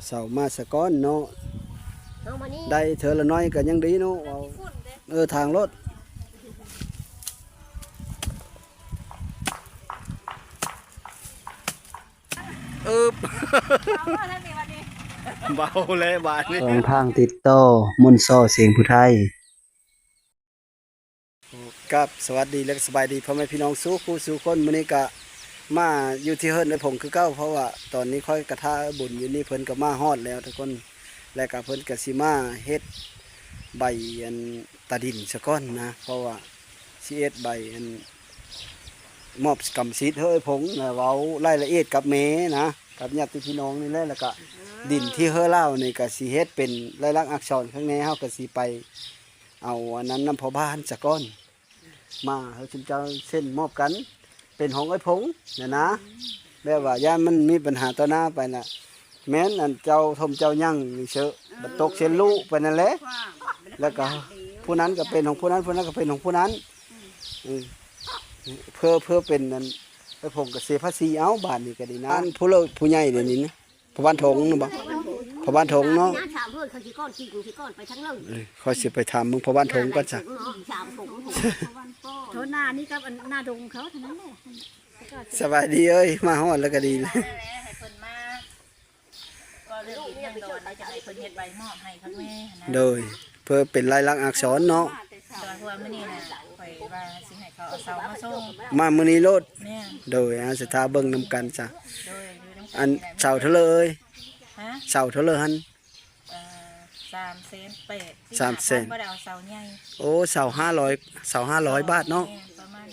ເຊົາມາສະກ່ອນເນາະ ເອົາມານີ້ ໄດ້ເທື່ອລະໜ້ອຍກໍຍັງດີເນາະ ເອົາ ເອີ ທາງລົດ ອຶບ ເບົາແລ້ວບາດນີ້ ຊ່ອງທາງຕິດຕໍ່ ມົນຊໍ ສຽງຜູ້ໄທ. ກາບສະຫວັດດີ ແລະ ສະບາຍດີພໍ່ແມ່ພີ່ນ້ອງສູ່ຄູ່ສູ່ຄົນ. ມື້ນີ້ກະມາຢູ່ທີ່ເຮືອນອ້າຍພົງຄືເກົ່າ ເພາະວ່າຕອນນີ້ຂ້ອຍກະຖ້າອ້າຍບຸນຢູ່ນີ້ ເພິ່ນກະມາຮອດແລ້ວທຸກຄົນ ແລະ ກະເພິ່ນກະຊິມາເຮັດໃບອັນຕາດິນສະກ່ອນນະ ເພາະວ່າຊິເຮັດໃບອັນມອບກຳສິດເຮືອນອ້າຍພົງນະ ເວົ້າລາຍລະອຽດກັບແມ່ນະ ກັບຍາດຕິພີ່ນ້ອງນີ້ແຫຼະ ແລ້ວກະດິນທີ່ເຮືອນລາວນີ້ກະຊິເຮັດເປັນລາຍລັກອັກສອນ ຂ້າງໃນເຮົາກະຊິໄປ ເອົາອັນນັ້ນນຳພໍ່ບ້ານສະກ່ອນ ມາໃຫ້ຊຸມເຈົ້າເຊັນມອບກັນ ເປັນຂອງອ້າຍພົງນະນະ ແບບວ່າຢ້ານມັນມີບັນຫາຕໍ່ໜ້າໄປນະ ແມ່ນອັນເຈົ້າຖົມເຈົ້າຫຍັງນີ້ເຊີ ບັດຕົກເຊັນລຸໄປນັ້ນແຫຼະ ແລ້ວກະຜູ້ນັ້ນກະເປັນຂອງຜູ້ນັ້ນ ຜູ້ນັ້ນກະເປັນຂອງຜູ້ນັ້ນ ເອີ ເພື່ອ ເພື່ອເປັນອັນ ອ້າຍພົງກະເສຍພາສີເອົາ ບາດນີ້ກະດີນະ ອັນຜູ້ເລີກຜູ້ໃຫຍ່ເດນີ້ນະ. ພໍ່ບ້ານຖົງນະບໍ່? ພໍ່ບ້ານຖົງເນາະ ເຂົາຊິກ່ອນກິນ ຊິກ່ອນໄປທາງເລີກ ເອີ ຂ້ອຍຊິໄປຖາມເບິ່ງພໍ່ບ້ານຖົງກ່ອນຊະ ໂທນານີ້ກັບອັນນາດົງເຂົາເທົ່ານັ້ນແຫຼະ. ສະບາຍດີເອີຍ ມາຮອດແລ້ວກໍດີແລ້ວ ໃຫ້ເພິ່ນມາ ກໍເລື່ອງດິນເລື່ອງດອນ ແລ້ວຈະໃຫ້ເພິ່ນເຮັດໃບມອບໃຫ້ຂ້າງແມ່ຫັ້ນນະ ໂດຍ ເພື່ອເປັນລາຍລັກອັກສອນເນາະ ແຕ່ວ່າມື້ນີ້ນະ ຂ້ອຍວ່າຊິໃຫ້ເຂົາເອົາເສົາມາສົ່ງ ມາມື້ນີ້ໂລດ ແມ່ນ ໂດຍ ອາ ສະຖ້າເບິ່ງນຳກັນຊະ ໂດຍ ຢູ່ນຳກັນ ອັນ ນີ້ແຫຼະ ເສົາເທົ່າເລີຍ? ຮະ? ເສົາເທົ່າເລີຫັ້ນ? ເອີ ສາມແສນແປດ ສາມແສນ ບໍ່ໄດ້ເອົາເສົາໃຫຍ່ ໂອ້ ເສົາຫ້າຮ້ອຍ ເສົາຫ້າຮ້ອຍບາດເນາະ ແມ່ນ ປະມານ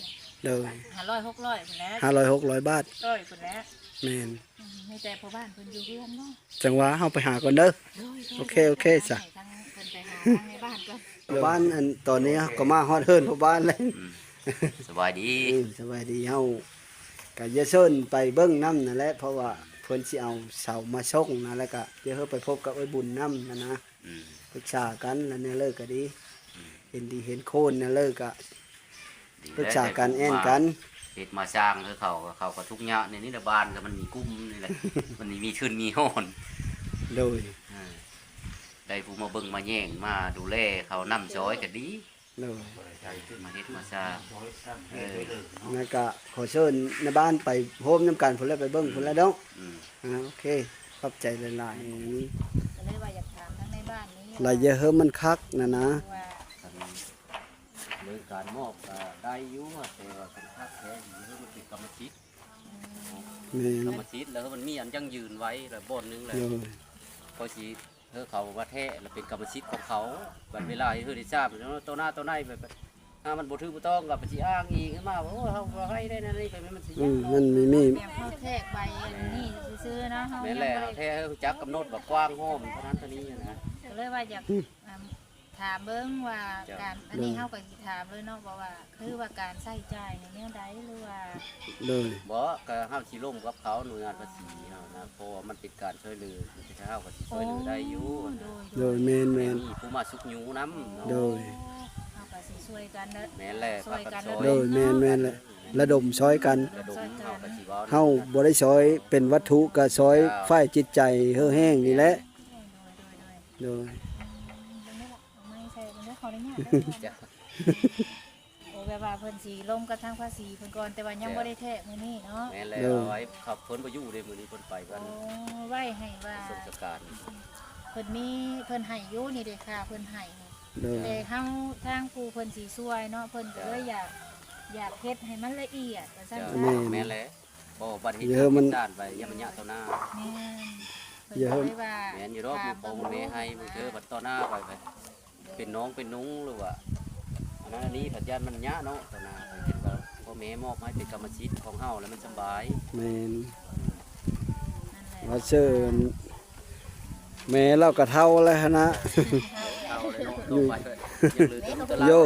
ໂດຍ ຫ້າຮ້ອຍ ຫົກຮ້ອຍພຸ້ນແຫຼະ ຫ້າຮ້ອຍ ຫົກຮ້ອຍບາດ ຮ້ອຍພຸ້ນແຫຼະ ແມ່ນ ອືມ ມີແຕ່ພໍ່ບ້ານເພິ່ນຢູ່ເຮືອນເນາະ ຈັ່ງວ່າເຮົາໄປຫາກ່ອນເດີ ໂດຍ ໂອເຄ ໂອເຄຊະ ໃຫ້ທາງເພິ່ນໄປຫາທາງໃນບ້ານກ່ອນ ບ້ານ ອັນ ຕອນນີ້ເຮົາກໍມາຮອດເຮືອນພໍ່ບ້ານແລ້ວ ອືມ ສະບາຍດີ ອືມ ສະບາຍດີ ເຮົາກໍຈະເຊີນໄປເບິ່ງນຳນັ້ນແຫຼະ ເພາະວ່າເພິ່ນຊິເອົາເສົາມາສົ່ງນະ ແລ້ວກໍຈະເຮົາໄປພົບກັບອ້າຍບຸນນຳຫັ້ນນະ ອືມ ປຶກສາກັນ ແລ້ວແນວເລີກກໍດີ ອືມ ເຫັນດີເຫັນໂຄນແນວເລີກກໍ ດີແລ້ວ ປຶກສາກັນແອ່ນກັນ ເຮັດມາສ້າງຄືເຂົາ ເຂົາກໍທຸກຍາກໃນນີ້ແຫຼະ ບ້ານກໍມັນມີກຸ່ມນີ້ແຫຼະ ມັນມີທຶນມີຮອນ ໂດຍ ເອີ ໄດ້ຜູ້ມາເບິ່ງມາແຍງ ມາດູແລເຂົານຳຊ່ອຍກໍດີ ໂດຍ ມາເຮັດມາສ້າງ ເອີ ແລ້ວກະຂໍເຊີນໃນບ້ານໄປໂຮມນຳກັນພຸ້ນແຫຼະ ໄປເບິ່ງພຸ້ນແຫຼະເນາະ ອືມ ອ່າ ໂອເຄ ຂອບໃຈຫຼາຍໆ ກໍເລີຍວ່າຢາກຖາມທາງໃນບ້ານນີ້ ລະຢ່າເຮີ້ມັນຄັກນະນະ ວ່າ ເລື່ອງການມອບກໍໄດ້ຢູ່ ແຕ່ວ່າຄັນຄັກແທ້ນີ້ເຮີ້ມັນເປັນກຳມະສິດ ອືມ ແມ່ນ ກຳມະສິດ ແລ້ວມັນມີອັນຢັ້ງຢືນໄວ້ ແລ້ວບ່ອນໜຶ່ງແລ້ວ ໂດຍ ກໍຊິ ເອີ ເຂົາວ່າແທ້ລະເປັນກຳມະສິດຂອງເຂົາ ບັດເວລາເຮັດໃຫ້ຊາບຕໍ່ໜ້າຕໍ່ໃນ ແບບ ຖ້າມັນບໍ່ຖືກບໍ່ຕ້ອງກໍໄປຊິອ້າງອີງຂຶ້ນມາວ່າ ໂອ້ ເຮົາບໍ່ໃຫ້ໄດ້ນັ້ນນີ້ ກໍມັນຊິ ອືມ ມັນມີ ມີ ແບບເຮົາແທກໃບອັນນີ້ຊື່ໆເນາະ ເຮົາ ແມ່ນແຫຼະ ແທ້ ເຮົາຮູ້ຈັກກຳນົດວ່າກວ້າງຫ້ອມເທົ່ານັ້ນເທົ່ານີ້ນະ ກໍເລີຍວ່າຢາກ ອືມ ອ່າ ຖາມເບິ່ງວ່າ ເຈົ້າ ການ ອັນນີ້ເຮົາກໍຊິຖາມເລີຍເນາະ ເພາະວ່າ ຄືວ່າການໃຊ້ຈ່າຍນີ້ແນວໃດ ຫຼືວ່າ ໂດຍ ບໍ່ ກໍເຮົາຊິລົມກັບເຂົາ ໜ່ວຍງານພາສີເຮົານະ ເພາະວ່າມັນເປັນການຊ່ວຍເຫຼືອ ເຮົາກໍຊິຊ່ວຍເຫຼືອໄດ້ຢູ່ ໂດຍ ໂດຍ ໂດຍ ແມ່ນໆ ມີຜູ້ມາຊຸກຍູ້ນຳເນາະ ໂດຍ ເຮົາກໍຊິຊ່ວຍກັນເນາະ ແມ່ນແຫຼະ ຊ່ວຍກັນ ພາກັນຊ່ອຍ ໂດຍ ແມ່ນໆແຫຼະ ລະດົມຊ່ອຍກັນ ລະດົມ ເຮົາກໍຊິເວົ້າ ເຮົາບໍ່ໄດ້ຊ່ອຍເປັນວັດຖຸ ກໍຊ່ອຍ ເຈົ້າ ຝ່າຍຈິດໃຈເຮີ້ແຮງນີ້ແຫຼະ ໂດຍ ໂດຍ ອືມ ເບິ່ງເດີ ເອົາໄມ້ໃສ່ເບິ່ງເດີ ຂໍອະນຸຍາດເດີ ເຈົ້າ ໂອ້ ແບບວ່າເພິ່ນຊິລົມກັບທາງພາສີເພິ່ນກ່ອນ ແຕ່ວ່າຍັງ ເຈົ້າ ບໍ່ໄດ້ແທະມື້ນີ້ເນາະ ແມ່ນແລ້ວ ໂດຍ ໄວ້ເຂົາ ເພິ່ນບໍ່ຢູ່ເດ້ ມື້ນີ້ເພິ່ນໄປກັນ ໂອ້ ໄວ້ໃຫ້ວ່າ ໄປສົ່ງສະການ ເພິ່ນມີ ເພິ່ນໃຫ້ຢູ່ນີ້ເດ້ ຄ່າເພິ່ນໃຫ້ນີ້ ໂດຍ ແຕ່ເຮົາ ທາງຜູ້ເພິ່ນຊິຊ່ວຍເນາະ ເພິ່ນກໍເລີຍ ເຈົ້າ ຢາກ ຢາກເຮັດໃຫ້ມັນລະອຽດວ່າຊັ້ນ ເຈົ້າ ແມ່ນ ແມ່ນແຫຼະ ບໍ່ບັດເຮັດ ເອີ ມັນ ເຮັດສ້ານໄປ ຢ່າມັນຍະຕໍ່ໜ້າ ແມ່ນ ເພິ່ນກໍເລີຍວ່າ ແມ່ນຢູ່ດອກ ເພິ່ນບໍ່ແມ່ໃຫ້ ເພິ່ນເທີບັດຕໍ່ໜ້າໄປ ໄປ ເປັນນ້ອງເປັນນຸ່ງ ຫຼືວ່າອັນນັ້ນອັນນີ້ ພັດຢ້ານມັນຍະເນາະ ຕອນໜ້າເປັນວ່າພໍ່ແມ່ມອບໃຫ້ເປັນກຳມະສິດຂອງເຮົາ ແລ້ວມັນສະບາຍ ແມ່ນ ນັ້ນແຫຼະ ວ່າເຊີນ ແມ່ລາວກໍເຖົ້າແລ້ວຫັ້ນນະ ເຖົ້າແລ້ວເນາະ ຢູ່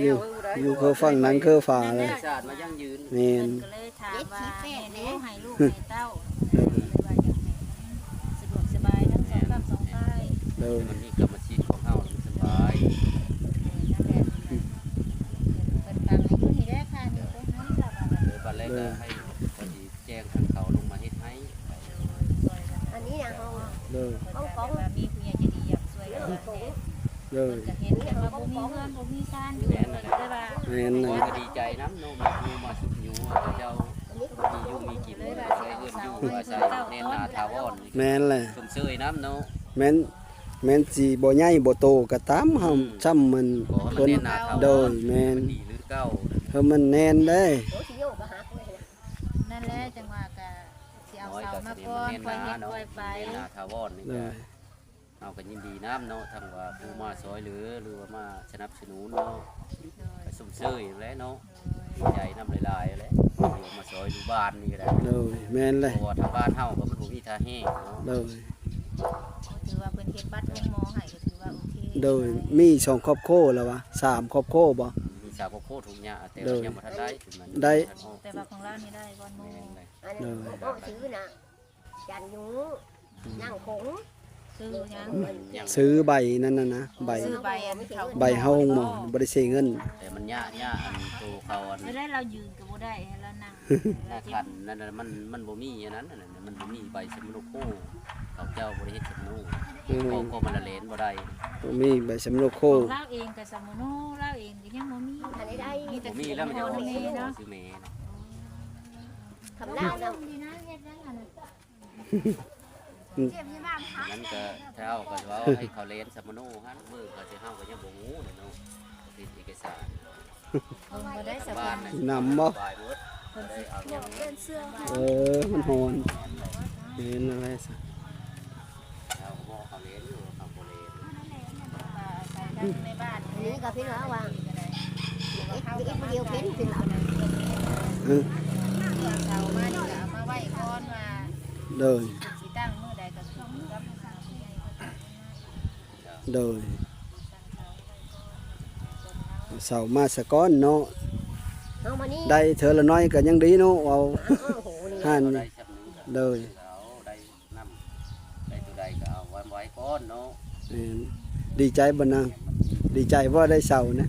ໂຍ ຢູ່ ຢູ່ເຄີຝັ່ງໜັງເຄີຝາເລີຍ ແມ່ນ ເພິ່ນກໍເລີຍ ຖາມວ່າແມ່ນບໍ່ໃຫ້ລູກໃຫ້ເຕົ້າ ເອີ ເພິ່ນວ່າຢາກໃຫ້ມັນສະດວກສະບາຍທັງສອງຂ້າງສອງຝ່າຍ ໂດຍ ມັນມີກຳມະສິດຂອງເຮົາ ມັນສະບາຍ ເອີ ນັ້ນແຫຼະ ເພິ່ນຟັງໃຫ້ຢູ່ນີ້ແຫຼະ ຄ່ານີ້ຕົງນັ້ນລະ ເອີ ບັດແລ້ວກໍໃຫ້ເພິ່ນຊິແຈ້ງທາງເຂົາລົງມາເຮັດໃຫ້ ໂດຍ ຊ່ວຍກັນ ອັນນີ້ນະ ໂດຍ ເພິ່ນກໍແບບວ່າມີຜູ້ໃຫຍ່ໃຈດີຢາກຊ່ວຍເຫຼືອແດ່ ໂດຍ ເພິ່ນກໍເຫັນແບບວ່າບໍ່ມີເຮືອນບໍ່ມີຊານຢູ່ ເພິ່ນກໍເລີຍວ່າ ແມ່ນ ແມ່ນ ຂ້ອຍກໍດີໃຈນຳເນາະ ມີຜູ້ມາຊຸກຍູ້ເຂົາເຈົ້າ ມີຢູ່ມີກິນ ເລີຍວ່າຊິເອົາເສົາໃຫ້ເພິ່ນເຈົ້າ ແມ່ນລະ ຊົມເຊີຍນຳເນາະ ແມ່ນ ແມ່ນຊິບໍ່ໃຫຍ່ບໍ່ໂຕກໍຕາມ ເຮົາ ອືມ ຊ່ຳມັນ ເພິ່ນ ໂດຍ ແມ່ນ ເພື່ອມັນແໜ້ນເດ້ ນັ້ນແຫຼະ ຈັ່ງວ່າກໍຊິເອົາເສົາມາກ່ອນ ຄ່ອຍເຮັດຄ່ອຍໄປ ແມ່ນນາຖາວອນນີ້ ໂດຍ ເຮົາກໍຍິນດີນຳເນາະ ທັງວ່າຜູ້ມາຊ່ອຍເຫຼືອ ຫຼືວ່າມາສະໜັບສະໜູນເນາະ ໂດຍ ກໍຊົມເຊີຍແຫຼະເນາະ ໂດຍ ດີໃຈນຳຫຼາຍໆແຫຼະ ທີ່ມາຊ່ອຍຢູ່ບ້ານນີ້ກໍໄດ້ ໂດຍ ແມ່ນແຫຼະ ເພາະວ່າທາງບ້ານເຮົາກໍມັນບໍ່ມີທ່າແຮງເນາະ ໂດຍ ກໍຖືວ່າເພິ່ນເຮັດບັດໂຮງໝໍໃຫ້ ກໍຖືວ່າໂອເຄ ໂດຍ ມີສອງຄອບຄົວແລ້ວວະ ສາມຄອບຄົວບໍ່ ມີສາມຄອບຄົວທຸກຍາກ ແຕ່ ໂດຍ ຍັງບໍ່ທັນໄດ້ ໄດ້ ແຕ່ວ່າຂອງລາວນີ້ໄດ້ກ່ອນໝໍ ແມ່ນແຫຼະ ໂດຍ ອອກຊື່ນະ ຈັນຢູ່ ນາງຄົງ ຊື່ຫຍັງ ຊື່ໃບນັ້ນນະ ໃບ ຊື່ໃບອັນເຂົາ ໃບເຮົາໂຮງໝໍ ບໍ່ໄດ້ເສຍເງິນ ແຕ່ມັນຍາກ ຍາກອັນໂຕເຂົາອັນ ແລ້ວລາວຢືນກໍບໍ່ໄດ້ ໃຫ້ລາວນັ່ງ ນາຄັນນັ້ນນະ ມັນ ມັນບໍ່ມີອັນນັ້ນນະ ມັນບໍ່ມີໃບສຳມະໂນໂຄ ເຂົາເຈົ້າບໍ່ໄດ້ເຮັດສຳມະໂນ ອືມ ເພາະມັນລະແລ່ນບໍ່ໄດ້ ບໍ່ມີໃບສຳມະໂນໂຄ ຂອງລາວເອງກໍສຳມະໂນ ລາວເອງກໍຍັງບໍ່ມີ ບໍ່ມີ ມີແຕ່ ບໍ່ມີແລ້ວມັນຈະອອກຊື່ແມ່ເນາະ ຄຳລາວນະ ນັ້ນກໍ ເຮົາກໍເວົ້າໃຫ້ເຂົາແລ່ນສຳມະໂນຫັ້ນ ມື້ເຂົາຊິເຮົາກໍຍັງບໍ່ຮູ້ເນາະ ເຮັດເອກະສານ ເບິ່ງບໍ່ໄດ້ສະບາຍ ນຳບໍ່ ສະບາຍເບິດ ບໍ່ໄດ້ເອົາຫຍັງ ເອີ ມັນຮ້ອນ ແມ່ນແລ້ວຊະ ເຮົາກໍບອກເຂົາແລ່ນຢູ່ ເຂົາບໍ່ແລ່ນ ໃນບ້ານ ອັນນີ້ກໍເພິ່ນວ່າ ເຮັດ ເຮັດຜູ້ດຽວເພິ່ນ ເພິ່ນວ່າ ເອີ ເອົາເສົາມານີ້ກໍເອົາມາໄວ້ກ່ອນວ່າ ໂດຍ ຊິຕັ້ງມື້ໃດກໍຂຶ້ນກັບ ໂດຍ ເອົາເສົາມາສະກ່ອນເນາະ ເອົາມານີ້ ໄດ້ເທື່ອລະໜ້ອຍກໍຍັງດີເນາະ ເອົາ ເອົາ ໂອ້ໂຫ ຫັ້ນ ໂດຍ ໄດ້ນຳ ໄດ້ຕົວໃດກໍເອົາໄວ້ ໄວ້ກ່ອນເນາະ ແມ່ນ ດີໃຈບໍ່ນາງ ດີໃຈບໍ່ໄດ້ເສົານະ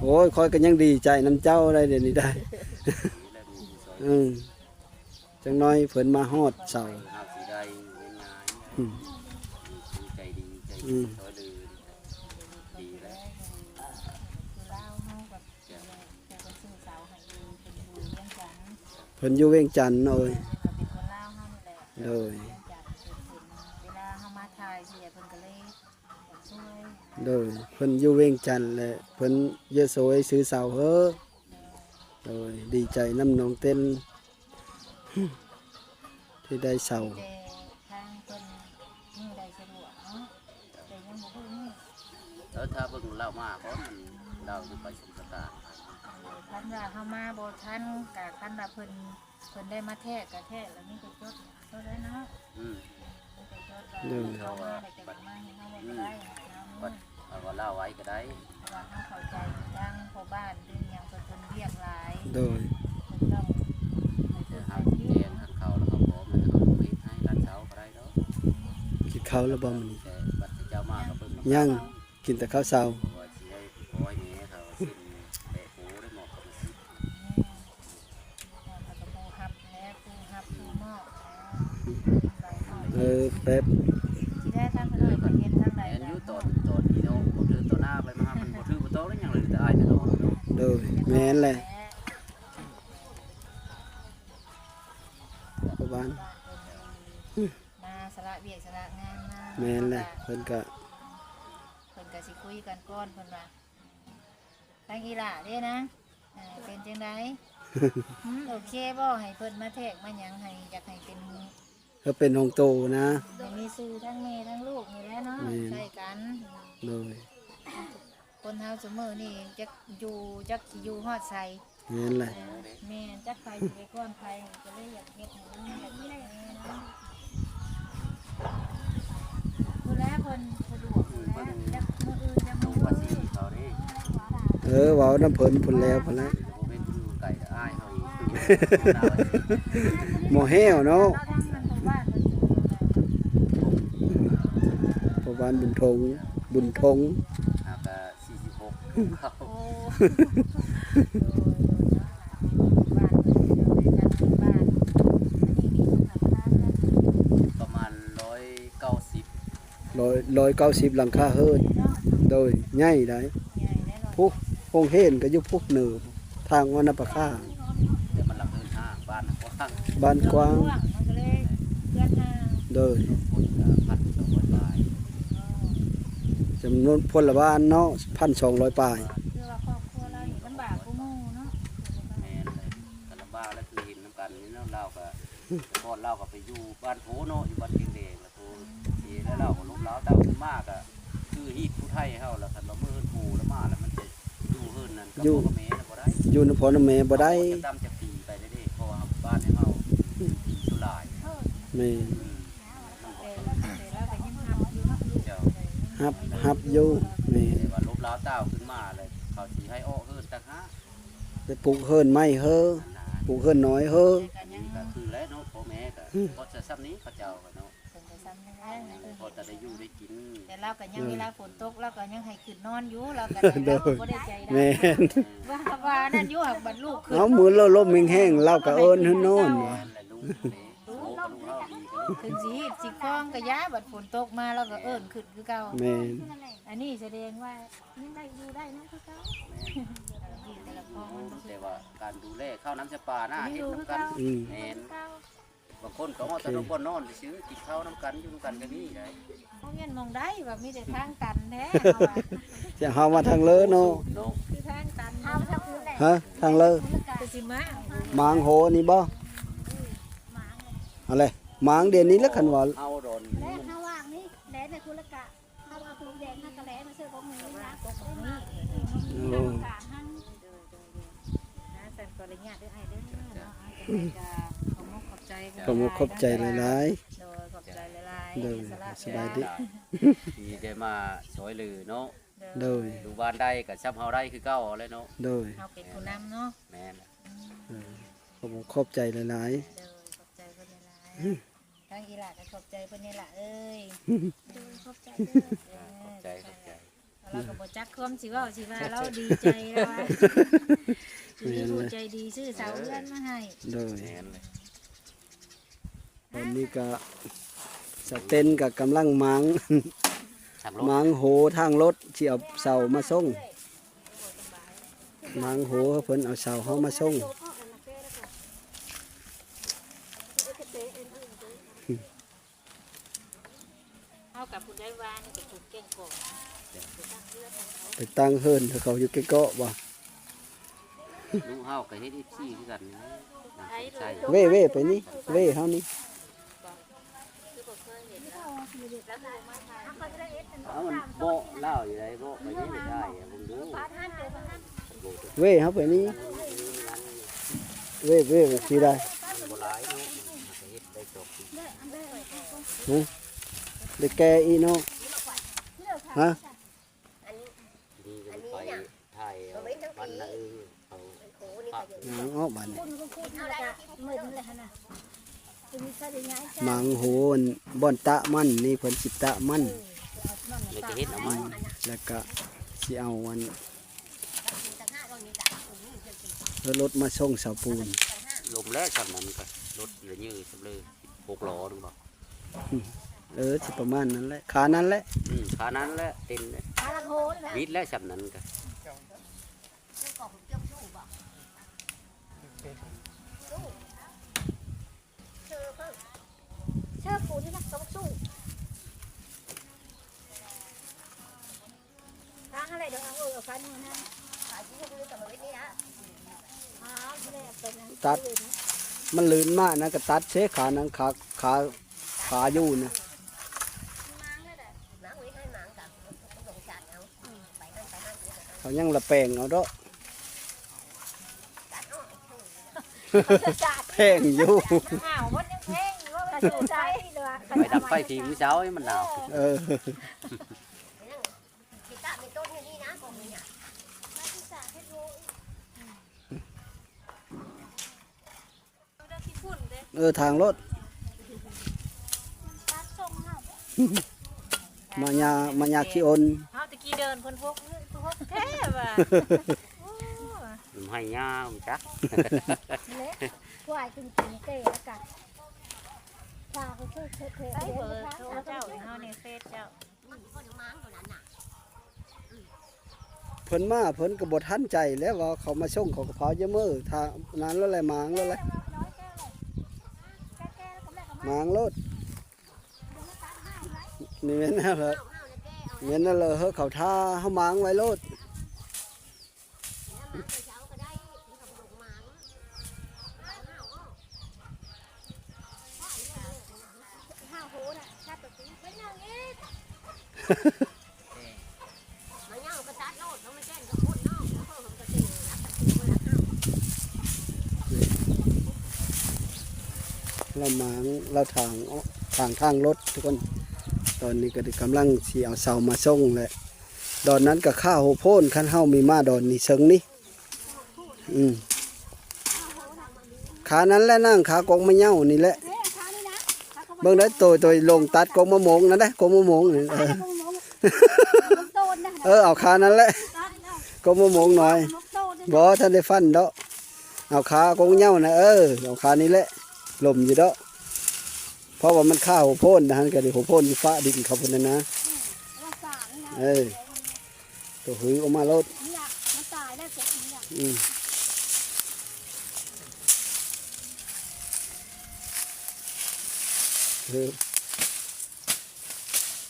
ໂອ້ຍ ຂ້ອຍກໍຍັງດີໃຈນຳເຈົ້າໄດ໋ ດຽວນີ້ໄດ໋ ເອີ ຈັກໜ້ອຍເພິ່ນມາຮອດເສົາ ເຮົາຊິໄດ້ງ່າຍໆ ອືມ ມີຜູ້ໃຈດີໃຈ ອືມ ຊ່ວຍເຫຼືອ ດີແລ້ວ ຄືລາວເຮົາກໍ ເຈົ້າ ເພິ່ນຊື້ເສົາໃຫ້ຢູ່ ເພິ່ນຢູ່ວຽງຈັນ ເພິ່ນຢູ່ວຽງຈັນ ໂດຍ ເພິ່ນກໍເປັນຄົນລາວເຮົານີ້ແຫຼະ ໂດຍ ວຽງຈັນ ເພິ່ນເປັນ ເວລາເຮົາມາຖ່າຍຊິ ເພິ່ນກໍເລີຍ ໂດຍ ເພິ່ນຢູ່ວຽງຈັນ ແລະ ເພິ່ນຢາກຊ່ວຍຊື້ເສົາເຮີ ໂດຍ ດີໃຈນຳນ້ອງເຕັ້ນ ທີ່ໄດ້ເຊົ່າ ມີແຕ່ທາງເພິ່ນມື້ໃດສະດວກເນາະ ແຕ່ຍັງບໍ່ຮູ້ມື້ ເອີ ຖ້າເບິ່ງລາວມາກ່ອນ ລາວຈະໄປຊົມຊະຕາ ຄັນວ່າເຮົາມາບໍ່ທັນ ກະຄັນວ່າເພິ່ນ ເພິ່ນໄດ້ມາແທກກະແທກ ແລ້ວມີແຕ່ຈົດ ໂຕໄດ້ເນາະ ອືມ ໂດຍ ເຂົາວ່າ ເຂົາວ່າລາວໄວ້ກໍໄດ້ ວ່າເຮົາເຂົ້າໃຈທາງພໍ່ບ້ານ ເປັນຫຍັງເພິ່ນ ເພິ່ນວຽກຫຼາຍ ໂດຍ ເພິ່ນຕ້ອງ ເຮົາແຈ້ງທາງເຂົາ ແລ້ວເຂົາກໍເຂົາເຮັດໃຫ້ຮ້ານເຊົ່າກໍໄດ້ດອກ ກິນເຂົ້າແລ້ວບໍ່ມື້ນີ້? ແຕ່ບັດເຈົ້າມາກໍເບິ່ງ ຍັງ ກິນແຕ່ເຂົ້າເຊົ້າ ວ່າຊິໃຫ້ ຂໍໃຫ້ແມ່ເຂົາເຊັນແປະໂປໄດ້ໝໍ້ ເຂົາຊິ ເອີ ແປັບ ຊິໄດ້ທາງເພິ່ນເພິ່ນເຮັດທາງໃດ ແມ່ນຢູ່ຕອນ ຕອນນີ້ເນາະ ບໍ່ຖືກຕໍ່ໜ້າໄປມາ ມັນບໍ່ຖືກບໍ່ຕ້ອງຫຍັງເລີຍ ແຕ່ອາຍແຕ່ນ້ອງເນາະ ໂດຍ ແມ່ນແຫຼະ ປະມານ ມາສະຫຼະວຽກສະຫຼະງານມາ ແມ່ນແຫຼະ ເພິ່ນກະ ເພິ່ນກະຊິຄຸຍກັນກ່ອນ ເພິ່ນວ່າ ທາງອີ່ຫຼ້າເດ້ນາງ ເອີ ເປັນຈັ່ງໃດ? ຫື ໂອເຄບໍ່? ໃຫ້ເພິ່ນມາແທກມາຫຍັງ ໃຫ້ ຢາກໃຫ້ເປັນ ເພື່ອເປັນຂອງໂຕນະ ໃຫ້ມີຊື່ທັງແມ່ທັງລູກນີ້ແຫຼະເນາະ ແມ່ນ ໃຊ້ກັນ ໂດຍ ຄົນເຮົາຊຸມື້ນີ້ຈັກຢູ່ ຈັກຊິຢູ່ຮອດໃສ ແມ່ນແຫຼະ ເອີ ແມ່ນ ຈັກໃຜຊິໄປກ່ອນໃຜ ກໍເລີຍຢາກເຮັດໃຫ້ມັນແບບນີ້ແຫຼະ ພຸ້ນແຫຼະ ເພິ່ນສະດວກພຸ້ນແຫຼະ ຈັກມື້ອື່ນຈັກມື້ອື່ນ ເອີ ເວົ້ານຳເພິ່ນພຸ້ນແລ້ວ ພຸ້ນແຫຼະ ບໍ່ແມ່ນຢູ່ໄກ ອ້າຍເຮົາອີກ ໝໍແຫ້ວເນາະ ພໍ່ບ້ານບຸນທົງ ບຸນທົງ ຫ້າກະສີ່ສິບຫົກ ໂອ້ ໂດຍ ໂດຍ ເນາະ ບ້ານເພິ່ນ ເພິ່ນເປັນບ້ານ ອັນນີ້ມີສຳພານນະ ເພິ່ນ ຮ້ອຍເກົ້າສິບຫຼັງຄາເຮືອນ. ໂດຍ ໃຫຍ່ໄດ໋. ໃຫຍ່ແນ່ນອນ. ພຸ້ນ ໂຮງຮຽນກໍຢູ່ພຸ້ນເນີ ທາງວັນນະປະພາ. ແຕ່ມັນຫຼັງເຮືອນຫ້າງ ບ້ານກວ້າງ ບ້ານກວ້າງ ມັນກໍເລີຍເຮືອນຫ່າງ. ໂດຍ ຄົນກໍພັນສອງຮ້ອຍປາຍ. ອໍ ຈຳນວນພົນລະບ້ານເນາະ ພັນສອງຮ້ອຍປາຍ. ຄືວ່າຄອບຄົວລາວນີ້ລຳບາກກວ່າໝູ່ເນາະ. ແມ່ນແຫຼະ ກໍລຳບາກແຫຼະ ຄືເຫັນນຳກັນນີ້ເນາະ. ລາວກໍ ແຕ່ກ່ອນລາວກໍໄປຢູ່ບ້ານໂພເນາະ ຢູ່ບ້ານແກງແດງ ແລ້ວໂພເສຍແລ້ວ ລາວກໍລົບລາວຕັ້ງຂຶ້ນມາ ກໍຄືຮີດຜູ້ໄທເຮົາລະ. ຄັນວ່າມື້ເຮືອນໂພລະມາລະ ມັນຈະຢູ່ເຮືອນນັ້ນກັບ ຢູ່ ພໍ່ກັບແມ່ລະບໍ່ໄດ້ ຢູ່ນຳພໍ່ນຳແມ່ບໍ່ໄດ້. ເຮົາກໍຈະຕຳຈະຕີໄປເດ້ ເພາະວ່າບ້ານເຮົາ ອືມ ທີ່ສຸຫຼາຍ. ແມ່ນ ອືມ ແຕ່ລາວກໍຍັງຮັບຢູ່ເນາະ. ເຈົ້າ ຮັບ ຮັບຢູ່. ແມ່ນ ແຕ່ວ່າລົບລາວຕັ້ງຂຶ້ນມາແລ້ວ ເຂົາຊິໃຫ້ອອກເຮືອນຕ່າງຫາກ ໄປປູກເຮືອນໃໝ່ເຮີ ປູກເຮືອນນ້ອຍເຮີ. ກໍຄືແຫຼະເນາະ ພໍ່ແມ່ກໍ ອືມ ພໍຈະຊ່ຳນີ້ເຂົາເຈົ້າກໍເນາະ ເພິ່ນກໍຊ່ຳນີ້ແຫຼະ ພໍຈະໄດ້ຢູ່ໄດ້ກິນ. ແຕ່ລາວກໍຍັງ ເອີ ເວລາຝົນຕົກລາວກໍຍັງໃຫ້ຂຶ້ນນອນຢູ່ ລາວກໍ ໂດຍ ລາວກໍບໍ່ໄດ້ໃຈຮ້າຍ. ແມ່ນ ວ່າ ວ່ານັ້ນຢູ່ ຫາກບັດລູກຂຶ້ນ ເອົາ ມື້ລາວລົມແຮງໆ ລາວກໍເອີ້ນໃຫ້ນອນວ່າ. ແມ່ນແຫຼະ ລູກເດ້ ໂອ້ ກໍລູກເຮົາດີ ເພິ່ນຊິຮີດຊິຄອງກໍຢ່າ ບັດຝົນຕົກມາລາວກໍເອີ້ນຂຶ້ນຄືເກົ່າ. ແມ່ນ ອັນນີ້ສະແດງວ່າ ຍັງໄດ້ຢູ່ໄດ້ນຳຄືເກົ່າ. ແມ່ນ ແຕ່ລະຄອງມັນບໍ່ຄື ແຕ່ວ່າການດູແລເຂົ້ານ້ຳຈຳປານະ ເຮັດນຳກັນ. ອືມ ແມ່ນ ບາງຄົນກໍເອົາແຕ່ ໂອເຄ ນອນບ່ອນນອນຊື່ໆ ກິນເຂົ້ານຳກັນ ຢູ່ນຳກັນກໍມີໄດ໋. ບໍ່ແມ່ນໝ່ອງໃດວ່າມີແຕ່ທາງຕັນແທ້ ເຮົາວ່າ ຈະເຮົາມາທາງເລີເນາະ ເນາະ ຄືທາງຕັນເນາະ. ຮະ ທາງເລີ ຄືຊິມາ ໝາງໂຫນີ້ບໍ່? ເອົາແຫຼະ ໝາງດຽວນີ້ລະ ຄັນວ່າ ເຮົາດອນ ແລະ ເຮົາວ່າງນີ້ ແລະ ໃນຄຸລະກະ ເຮົາເອົາປູນແດງ ເຮົາກະແລມາເສີບພວກມື້ນີ້ນະ. ໂອ້ ກາງຫັ້ນ ໂດຍ ໂດຍ ນະ ຊັ້ນຂໍອະນຸຍາດເດີອ້າຍເດີເນາະ. ຈັ່ງໃດກໍຂອບມຸກຂອບໃຈ ຂອບມຸກຂອບໃຈຫຼາຍໆ. ໂດຍ ຂອບໃຈຫຼາຍໆ. ໂດຍ ສະບາຍດີ. ທີ່ໄດ້ມາຊ່ວຍເຫຼືອເນາະ. ໂດຍ ຢູ່ບ້ານໃດກໍຊ່ຳເຮົາໄດ້ຄືເກົ່າແຫຼະເນາະ. ໂດຍ ເຮົາເປັນຜູ້ນຳເນາະ. ແມ່ນ ເອີ ຂອບມຸກຂອບໃຈຫຼາຍໆ. ໂດຍ ຂອບໃຈເພິ່ນຫຼາຍໆ. ທາງອີ່ຫຼ້າກໍຂອບໃຈເພິ່ນນີ້ລະເອີຍ. ໂດຍ ຂອບໃຈເດີ. ເອີ ຂອບໃຈ ຂອບໃຈ. ລາວກໍບໍ່ຈັກຄວາມຊິເວົ້າຊິວ່າ ລາວດີໃຈລາວວ່າ ດີ ຜູ້ໃຈດີຊື້ເສົາເຮືອນມາໃຫ້. ໂດຍ ແມ່ນເລີຍ. ຕອນນີ້ກໍສະເຕັນກໍກຳລັງໝາງ ຖາງລົດ ໝາງໂຫທາງລົດ ຊິເອົາເສົາມາສົ່ງ. ໝາງໂຫ ເພິ່ນເອົາເສົາເຮົາມາສົ່ງ. ເຮົາກັບຜູ້ໃດວ່ານີ້ໄປປູກແກ້ງກອກ ໄປຕັ້ງເຮືອນໃຫ້ເຂົາຢູ່ແກ້ງກອກບໍ່? ລູກເຮົາກໍເຮັດເອັຟຊີຄືກັນ. ເວ ເວໄປນີ້ ເວເຮົານີ້. ເອົາ ມັນເບາະລາວຢູ່ໃດ ເບາະໄປນີ້ໄດ້ ເບິ່ງດູ. ເວເຮົາໄປນີ້ ເວ ເວ ຊິໄດ້ ບໍ່ຫຼາຍເນາະ ເຮັດໄດ້ຈອກ. ຫື ໄດ້ແກ່ອີກເນາະ. ຮະ ນີ້ກໍໄປຖ່າຍເອົາ ມັນນະ ເອີ ເອົາ ຫຍັງອອກບາດນີ້. ໝາງໂຫ ບ່ອນຕະມັນນີ້ ເພິ່ນຊິຕະມັນ ແລ້ວກໍເຮັດເອົາມັນ ແລ້ວກໍຊິເອົາອັນ ເອົາລົດມາສົ່ງເສົາປູນ. ລົມແລ້ວຊ່ຳນັ້ນກໍ ລົດລະເຍີສຳເລີ ຫົກລໍ້ໜຶ່ງບໍ່? ເອີ ຊິປະມານນັ້ນແຫຼະ ຂານັ້ນແຫຼະ. ອືມ ຂານັ້ນແຫຼະ ເຕັມແຫຼະ ວິດແລ້ວຊ່ຳນັ້ນກໍ. ຕັດ ມັນລື່ນມານະ ກໍຕັດເສ ຂານັ້ນ ຂາ ຂາ ຂາຢູ່ນະ ເຂົາຍັງລະແປງເອົາເດາະ. ແພງຢູ່ ມັນໜາວ ມັນຍັງແພງຢູ່ ວ່າມັນຢູ່ໃສເດີ. ໄປດັງໄຟທີ່ມື້ເຊົ້ານີ້ມັນໜາວ. ເອີ ເອີ ທາງລົດ ມາຍາ ມາຍາຂີ້ອົນ. ເຮົາຕະກີ້ເດີນເພິ່ນຫົກ ຫົກແທ້ວ່າ. ໂອ້ ມັນໃຫ້ຍາ ມັນຈັກ ແລະ ຄວາຍຈຶ່ງກິນເຕ ແລ້ວກະ ພາໄປເທິດເທິດເທິດ ໃຊ້ເບີໂທເຈົ້າໃຫ້ເຮົາໃນເຟສເຈົ້າ. ເພິ່ນມາເພິ່ນກໍບໍ່ທັນໃຈແລ້ວ ວ່າເຂົາມາສົ່ງເຂົາກໍພາວຢາເມີ ຖ້ານັ້ນແລ້ວແຫຼະ ໝາງແລ້ວແຫຼະ ໝາງໂລດ. ນີ້ແມ່ນແລ້ວ ແມ່ນແລ້ວເຮີ ເຂົາຖ້າເຮົາໝາງໄວ້ໂລດ. ລາວໝາງ ລາວຖາງ ຖາງທາງລົດທຸກຄົນ. ຕອນນີ້ກໍກຳລັງຊິເອົາເສົາມາສົ່ງແຫຼະ. ດອນນັ້ນກໍຄາຫົວໂພນ ຄັນເຮົາມີມາດອນນີ້ເຊິ່ງນີ້ ອືມ ຄານັ້ນແຫຼະນາງ ຄາກົກມະເຍົານີ້ແຫຼະ. ເບິ່ງໄດ້ໂຕ ໂຕລົງຕັດກົກມະມ່ວງນັ້ນເດ້ ກົກມະມ່ວງນີ້ ເອີ ເອີ ເອົາຄານັ້ນແຫຼະ ກົກມະມ່ວງນ້ອຍ. ບໍ່ທັນໄດ້ຟັນດອກ ເອົາຄາກົກມະເຍົານະ ເອີ ເອົາຄານີ້ແຫຼະ ລົມຢູ່ດອກ. ເພາະວ່າມັນຄາຫົວໂພນນະ ຫັ້ນກໍໄດ້ຫົວໂພນຢູ່ຟ້າດິນເຂົາພຸ້ນນະ ເອີ. ໂຕຫືອອອກມາໂລດ ມັນຕາຍແລ້ວ ເຈັບມັນ ອືມ ເອີ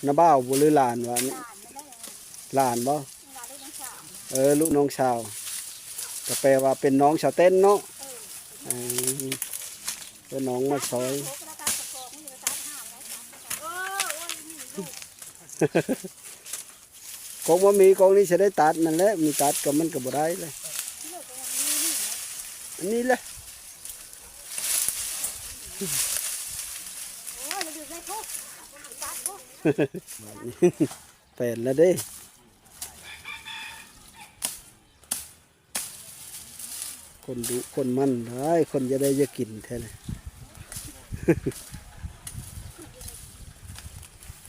ນ້າບ່າວບໍ່ ຫຼືຫຼານວະ ຫຼານບໍ່? ເອີ ລູກນ້ອງສາວ ກໍແປວ່າເປັນນ້ອງສາວເຕັ້ນເນາະ ເອີ ເປັນນ້ອງມາຊອຍ. ກົກບໍ່ມີ ກົກນີ້ຊິໄດ້ຕັດນັ້ນແຫຼະ ມີຕັດກໍມັນກໍບໍ່ໄດ້ແຫຼະ ອັນນີ້ແຫຼະ ແປນລະເດ້. ຄົນດຸຄົນໝັ່ນຫຼາຍ ຄົນຢາກໄດ້ຢາກກິນແທ້ເລີຍ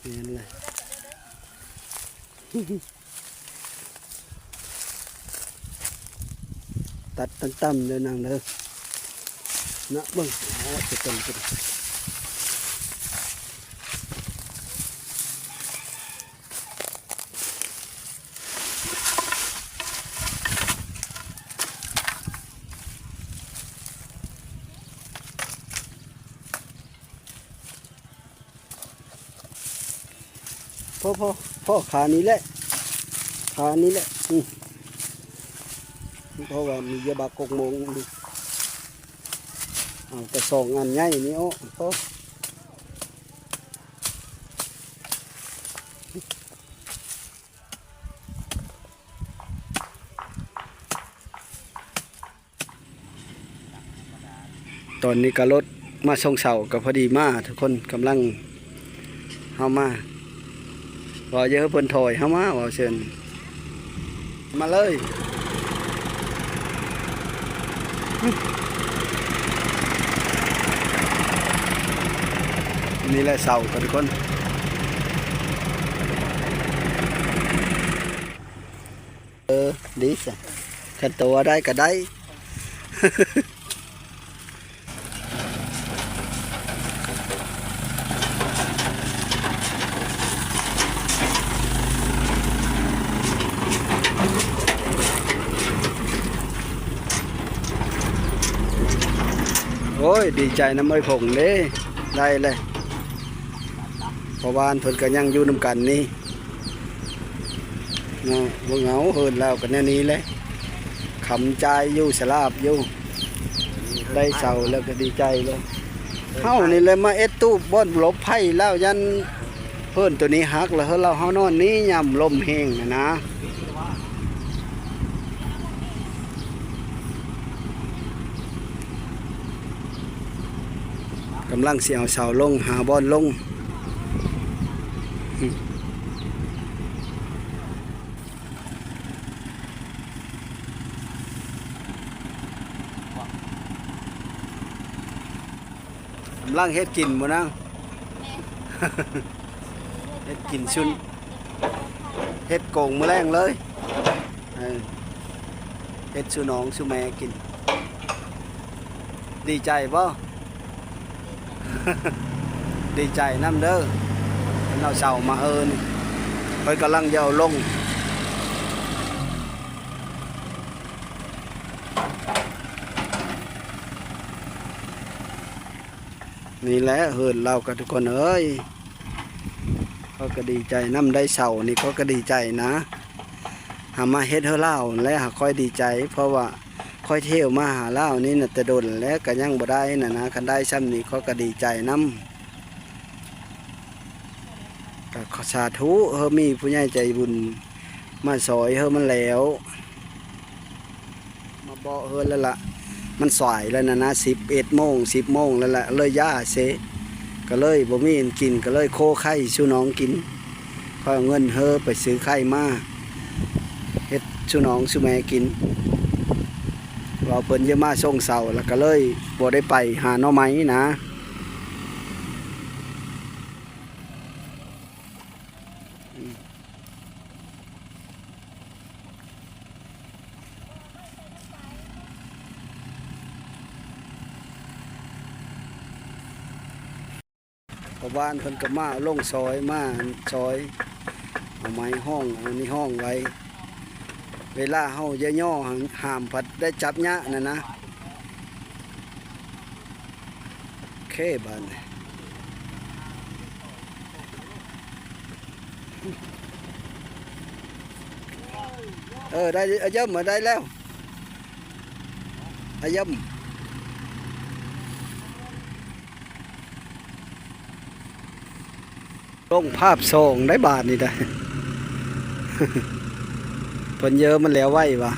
ແມ່ນແຫຼະ ຕັດຕ່ຳໆເດີນາງເດີ ນະ ເບິ່ງ ໂອ້ ເປັນຕົ້ນ ເປັນ ພໍ ພໍ ພໍ ຂານີ້ແຫຼະ ຂານີ້ແຫຼະ ອື ເພາະວ່າມີຢາບາກົກໂມງ ເອົາແຕ່ສອງອັນໃຫຍ່ນີ້ອອກ ພໍ. ຕອນນີ້ກໍລົດມາສົ່ງເສົາກໍພໍດີມາ ທຸກຄົນກຳລັງ ເຮົາມາ ເວົ້າເຢີເພິ່ນຖອຍເຮົາມາ ເວົ້າເຊີນ ມາເລີຍ ນີ້ແຫຼະເສົາກັນຄົນ ເອີ ດີຊະ ຄັນໂຕວ່າໄດ້ກໍໄດ້. ໂອ້ຍ ດີໃຈນຳອ້າຍຜົງເດ້ ໄດ້ແລ້ວ ເພາະວ່າເພິ່ນກໍຍັງຢູ່ນຳກັນນີ້. ເນາະ ບໍ່ເຫງົາ ເຮີນລາວກໍແນວນີ້ແຫຼະ ຄຳຈ່າຍຢູ່ ສະຫຼາບຢູ່ ໄດ້ເສົາແລ້ວກໍດີໃຈແລ້ວ. ເຮົານີ້ແຫຼະມາເຮັດຕູບບ່ອນຫຼົບໄພລາວ ຢ້ານເຮີນໂຕນີ້ຫັກ ແລ້ວເຮົານອນນີ້ຍາມລົມແຮງຫັ້ນນະ. ກຳລັງຊິເອົາເສົາລົງ ຫາບ່ອນລົງ ກຳລັງເຮັດກິນບໍ່ນາງ? ແມ່ນ ເຮັດກິນຊຸນ ເຮັດໂກງມື້ແລງເລີຍ ເອີ ເຮັດສູ່ນ້ອງສູ່ແມ່ກິນ. ດີໃຈບໍ່? ດີໃຈນຳເດີ ເພິ່ນເອົາເສົາມາເຮີນີ້. ຂ້ອຍກຳລັງຈະເອົາລົງ. ນີ້ແຫຼະເຮືອນລາວກະທຸກຄົນເອີຍ. ຂ້ອຍກະດີໃຈນຳໄດ້ເຊົ່ານີ້ ຂ້ອຍກະດີໃຈນະ. ຫາມາເຮັດເຮືອນລາວແຫຼະ ຫາຂ້ອຍດີໃຈ ເພາະວ່າຂ້ອຍທ່ຽວມາຫາລາວນີ້ນະແຕ່ດົນແລ້ວ ກະຍັງບໍ່ໄດ້ນະນະ. ຄັນໄດ້ຊ່ຳນີ້ ຂ້ອຍກະດີໃຈນຳ. ກະສາທຸ ເຮີ ມີຜູ້ໃຫຍ່ໃຈບຸນມາຊ່ອຍເຮີ ມັນແລ້ວ ມາເບາະເຮີແລ້ວລະ. ມັນສາຍແລ້ວນະນະ ສິບເອັດໂມງ ສິບໂມງແລ້ວລະ ເລີຍຢາເຊ ກະເລີຍບໍ່ມີອັນກິນ ກະເລີຍໂຄໄຂ່ສູ່ນ້ອງກິນ. ຂ້ອຍເອົາເງິນເຮີໄປຊື້ໄຂ່ມາເຮັດສູ່ນ້ອງສູ່ແມ່ກິນ ວ່າເພິ່ນຈະມາສົ່ງເຊົ້າ ລະກະເລີຍບໍ່ໄດ້ໄປຫາໜໍ່ໄມ້ນະ. ພໍ່ບ້ານເພິ່ນກະມາລົງຊ່ອຍ ມາຊ່ອຍ ເອົາໄມ້ຮອງ ເອົານີ້ຮອງໄວ້. ເວລາເຮົາຢ່າຍໍ ຫ້າມພັດໄດ້ຈັບຍະນະນະ. ໂອເຄບາດນີ້ ເອີ ໄດ້ ອາເຢິມ ໄດ້ແລ້ວ ອາເຢິມ. ລົງພາບສອງໄດ້ບາດນີ້ໄດ໋ ເພິ່ນເຢີມັນແລ້ວໄວວະ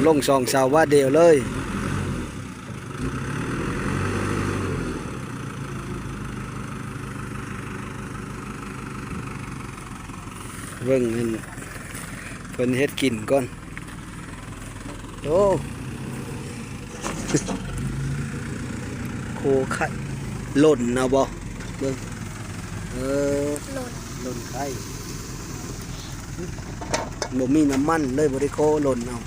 ລົງສອງເສົາບາດດຽວເລີຍ. ເບິ່ງອັນ ເພິ່ນເຮັດກິນກ່ອນ. ໂອ້ ໂຄໄຂ່ ຫຼົ່ນເອົາບໍ່ ເບິ່ງ ເອີ ຫຼົ່ນ ຫຼົ່ນໄຂ່ ບໍ່ມີນ້ຳມັນເລີຍ ບໍ່ໄດ້ໂຄ ຫຼົ່ນເອົາ.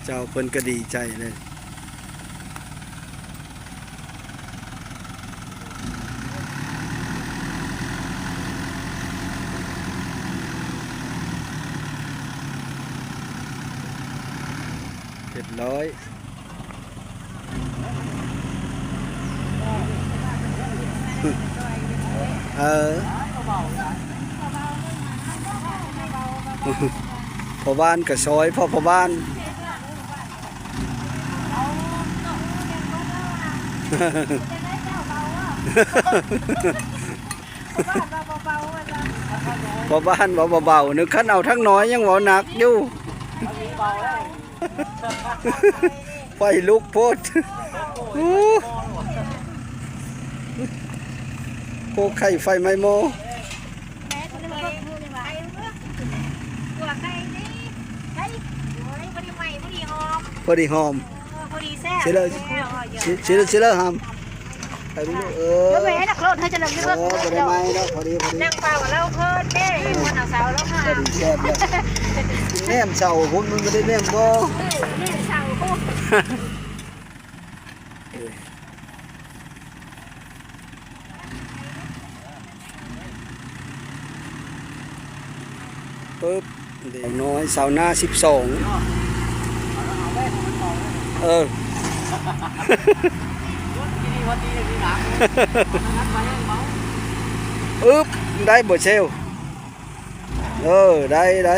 ເຈົ້າເພິ່ນກະດີໃຈເລີຍ. ຮຽບຮ້ອຍ ເອີ ພໍ່ບ້ານກະຊ່ອຍ ພໍ່ ພໍ່ບ້ານ ພໍ່ບ້ານເວົ້າເບົາໆ ນຶກຄັນເອົາທັງນ້ອຍຍັງເວົ້າໜັກຢູ່. ໄຟລຸກໂພດ ໂອ້ ໂຄໄຂ່ໄຟໄໝ້ໝໍ້ ພໍດີຫອມ ເອີ ພໍດີແຊບ ຊິເລີ ຊິເລີຫຳ ໄປເບິ່ງດູ ເອີ ແມ່ນນັກໂລດ ເຮົາຈະນັ່ງຢູ່ເບິ່ງ ເອີ ບໍ່ໄດ້ໄໝ້ດອກ ພໍດີ ພໍດີ ນັ່ງເຝົ້າລາວເພີນເດ້ ເຫັນຄົນເອົາເສົາລົງມາ ພໍດີແຊບເລີຍ ແນມເສົາພຸ້ນ ມັນບໍ່ໄດ້ແນມບໍ່ ເອີ ແນມເສົາພຸ້ນ ປຶບ ເດັກນ້ອຍຊາວນາສິບສອງ ເອີ ອຶບ ໄດ້ບໍ່ເຊວ ເອີ ໄດ້ ໄດ້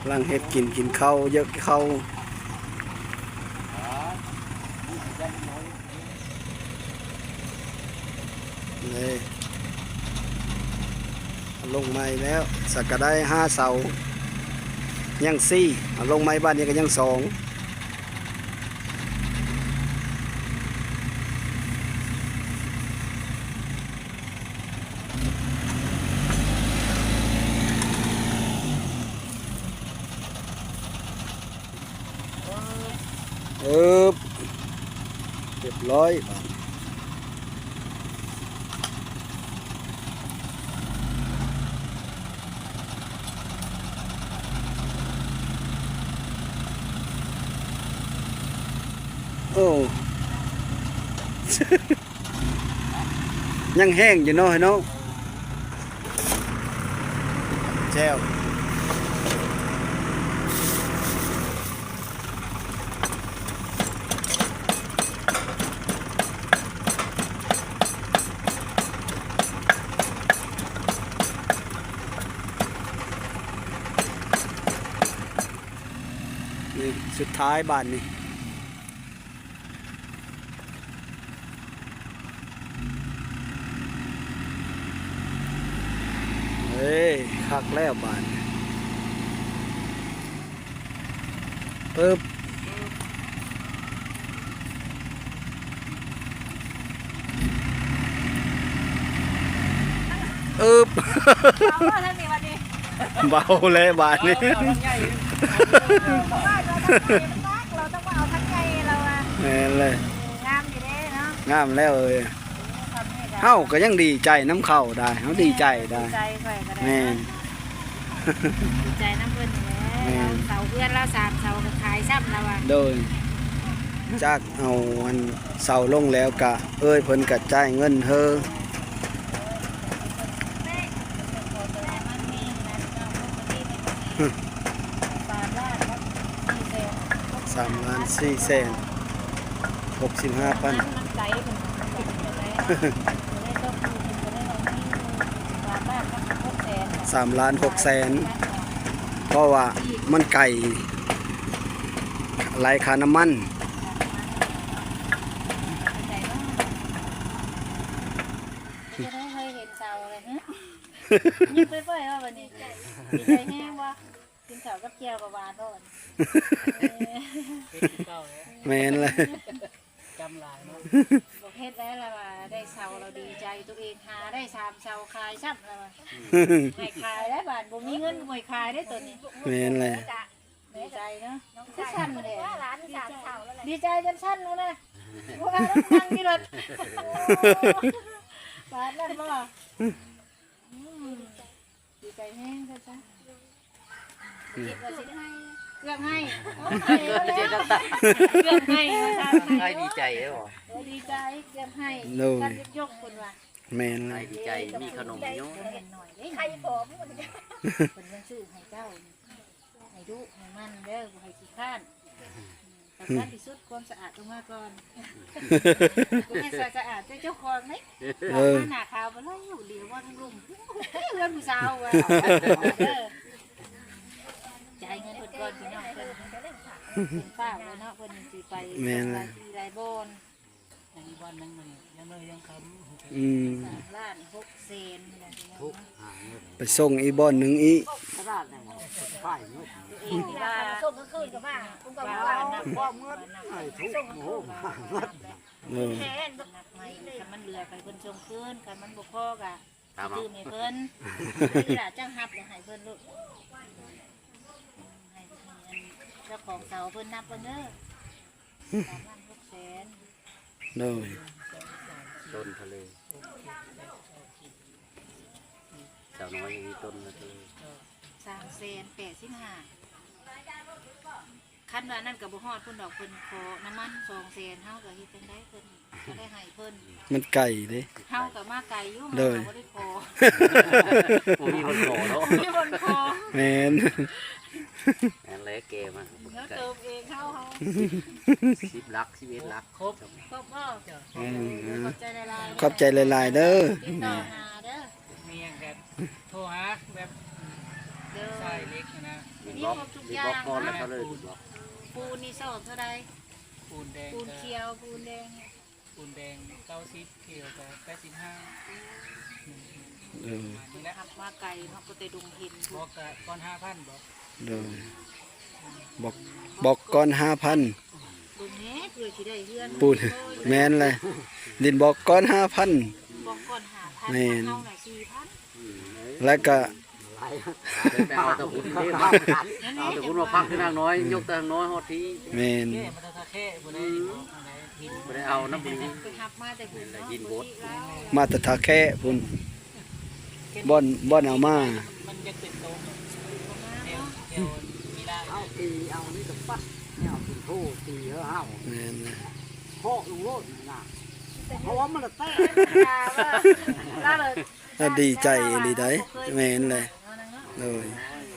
ກຳລັງເຮັດກິນ ກິນເຂົ້າ ເຍາະເຂົ້າ ນີ້ ເອົາລົງໃໝ່ແລ້ວ ສັກກະໄດ້ຫ້າເສົາ ຍັງສີ່ ເອົາລົງໃໝ່ບາດນີ້ກະຍັງສອງ. ຮຽບຮ້ອຍບາດ. ໂອ້ ຍັງແຫ້ງຢູ່ເນາະ ເນາະ ແຈ່ວ. ນີ້ສຸດທ້າຍບາດນີ້. ເອີຍ ຄັກແລ້ວບາດນີ້. ປຶບ ອຶບ ເບົາແລ້ວບາດນີ້ ເບົາແລ້ວບາດນີ້. ແມ່ນເລີຍ ງາມຢູ່ເດ້ເນາະ ງາມແລ້ວເອີຍ. ເຮົາກໍຍັງດີໃຈນຳເຂົາໄດ໋ ເຮົາດີໃຈໄດ໋ ດີໃຈຂ້ອຍກໍໄດ້ ແມ່ນ ເນາະ ດີໃຈນຳເພິ່ນນີ້ແຫຼະ. ແມ່ນ ເສົາເຮືອນລາວສາມເສົາກໍຂາຍຊ້ຳລາວວ່າ. ໂດຍ ຈັກເອົາອັນເສົາລົງແລ້ວກະເອີຍ ເພິ່ນກະຈ່າຍເງິນເຮີ ສາມລ້ານສີ່ແສນຫົກສິບຫ້າພັນ ສາມລ້ານຫົກແສນ ເພາະວ່າມັນໄກ ຫຼາຍຄ່ານ້ຳມັນ. ເປັນຈັ່ງໃດ ເຄີຍເຫັນເສົາເລີຍ ຫຶ ຍິງເປີຍໆວ່າບັດນີ້ ດີໃຈແຮງບໍ່? ກິນເຂົ້າກັບແຈ່ວກໍຫວານໂລດ. ເອີ ເຮັດຄືເກົ່າແຫຼະ ແມ່ນແຫຼະ ຈຳຫຼາຍເນາະ. ບໍ່ເຮັດແລ້ວລະວ່າ ໄດ້ເສົາລາວດີໃຈ ໂຕເອງຫາໄດ້ສາມເສົາ ຂາຍຊ້ຳລາວວ່າ. ໃຫ້ຂາຍແລ້ວບາດ ບໍ່ມີເງິນກໍບໍ່ໃຫ້ຂາຍເດ້ໂຕນີ້. ແມ່ນແຫຼະ ດີໃຈເນາະ ຄືສັ່ນແທ້ ດີໃຈຈົນສັ່ນແລ້ວນະ ບໍ່ວ່ານັ່ງຢູ່ລົດ ປານນັ້ນບໍ່? ອືມ ດີໃຈແຮງຊະ ອືມ ຄິດວ່າຊິໄຫ້ ເກືອບໄຫ້ ເກືອບໄຫ້ວ່າຊັ້ນ ອ້າຍດີໃຈເດ້ບໍ່? ໂອ້ ດີໃຈ ເກືອບໄຫ້ ໂດຍ ຊັ້ນຍົກໆ ເພິ່ນວ່າ. ແມ່ນ ອ້າຍດີໃຈ ມີຂະໜົມຢູ່ ເພິ່ນຍັງຊື້ໃຫ້ເຈົ້າ ໃຫ້ດຸໃຫ້ໝັ່ນເດີ ບໍ່ໃຫ້ຂີ້ຄ້ານ. ສຳຄັນທີ່ສຸດຄວາມສະອາດຕ້ອງມາກ່ອນ ບໍ່ແມ່ນສະອາດແຕ່ເຈົ້າຂອງເດ້. ເອີ ມາໜ້າຂາວບໍ່ໄດ້ ຫຼຽວມາທາງລຸ່ມ ເຮືອນຜູ້ສາວວ່າ ເອີ ຈ່າຍເງິນເພິ່ນກ່ອນພີ່ນ້ອງ ເພິ່ນ ເພິ່ນຟ້າວແລ້ວເນາະ ເພິ່ນຊິໄປ ແມ່ນ ຫຼາຍທີ່ຫຼາຍບ່ອນ. ອີກວັນໜຶ່ງມື້ນີ້ ຍັງເລີຍຍັງຄ່ຳ ອືມ ສາມລ້ານຫົກແສນ ທຸກຫາເງິນ ໄປສົ່ງອີກບ່ອນໜຶ່ງອີກ ຕະຫຼາດນີ້ບໍ່ ຂາຍເງິນ ເອງວ່າສົ່ງກາງຄືນກໍມາ ກຸມກໍວ່າ ມອບເງິນໃຫ້ທຸກໂມງ ຫາເງິນ ເອີ ແມ່ນ ນັບໃໝ່ ຄັນມັນເຫຼືອກໍໃຫ້ເພິ່ນສົ່ງຄືນ ຄັນມັນບໍ່ພໍກໍ ຕາມເອົາ ຕື່ມໃຫ້ເພິ່ນ ເວລາເຈົ້າຮັບແລ້ວໃຫ້ເພິ່ນໂລດ ໃຫ້ເຈົ້າຂອງເສົາເພິ່ນນັບເບິ່ງເດີ ສາມລ້ານຫົກແສນ ໂດຍ ຕົ້ນທະເລ ສາວນ້ອຍຍັງມີຕົ້ນທະເລ ສາມແສນແປດສິບຫ້າ ຄັນວ່ານັ້ນກໍບໍ່ຮອດພຸ້ນດອກ ເພິ່ນຂໍນ້ຳມັນສອງແສນ ເຮົາກໍເຮັດຈັ່ງໃດ ເພິ່ນກໍໄດ້ໃຫ້ເພິ່ນ ມັນໄກເດ້ ເຮົາກໍມາໄກຢູ່ ໂດຍ ເຮົາກໍບໍ່ໄດ້ຂໍ ບໍ່ມີຄົນຂໍເນາະ ບໍ່ມີຄົນຂໍ ແມ່ນ ແມ່ນແຫຼະ ແກ່ມາ ເຮົາເຕີມເອງເຮົາ ເຮົາ ສິບຫຼັກ ສິບເອັດຫຼັກ ຄົບ ຄົບບໍ່? ເຈົ້າ ອືມ ຂອບໃຈຫຼາຍໆ ຂອບໃຈຫຼາຍໆເດີ ຕິດຕໍ່ຫາເດີ ມີຫຍັງກໍໂທຫາ ແບບ ໂດຍ ສາຍເຫຼັກນະ ມີຄົບທຸກຢ່າງ ດິນບລັອກ ດິນບລັອກກ້ອນແລ້ວເທົ່າໃດ? ປູນນີ້ຊອກເທົ່າໃດ? ປູນແດງ ປູນຂຽວ ປູນແດງ ປູນແດງເກົ້າສິບ ຂຽວກໍແປດສິບຫ້າ ເອີ ນີ້ແຫຼະ ຂັບມາໄກເນາະ ກໍແຕ່ດົງເຫັນ ບລັອກກໍກ້ອນຫ້າພັນບໍ? ໂດຍ ບລັອກ ບລັອກກ້ອນຫ້າພັນ ເບິ່ງແດ່ ເພື່ອຊິໄດ້ເຮືອນ ປູນ ແມ່ນແຫຼະ ດິນບລັອກກ້ອນຫ້າພັນ ບລັອກກ້ອນຫ້າພັນ ແມ່ນ ເຮົານະສີ່ພັນ ແລ້ວກໍ ໄປເອົາແຕ່ພຸ້ນເດ້ ເອົາແຕ່ພຸ້ນມາພັກຄືນາງນ້ອຍ ຍົກແຕ່ນາງນ້ອຍຮອດພີ້ ແມ່ນ ແກ້ມາແຕ່ທ່າແຂກບໍ່ໄດ້ ອືມ ບໍ່ໄດ້ ເອົານຳຜູ້ຍິງ ໄປຮັບມາແຕ່ພຸ້ນເນາະ ຍິງໂພດ ຜູ້ຕິລາວ ມາແຕ່ທ່າແຄະພຸ້ນ ບ່ອນ ບ່ອນເອົາມາ ມັນຈະເປັນໂຕ ແນວ ແນວມີລາວ ເອົາຕີເອົານີ້ກໍປັດ ແນວເປັນໂທຕີເຮີເຮົາ ແມ່ນແຫຼະ ເພາະລົງໂລດນະ ເພາະວ່າມັນລະແຕກ ລາວເລີຍ ລາວດີໃຈອີ່ຫຼີໃດ໋ ແມ່ນແຫຼະ ໂດຍ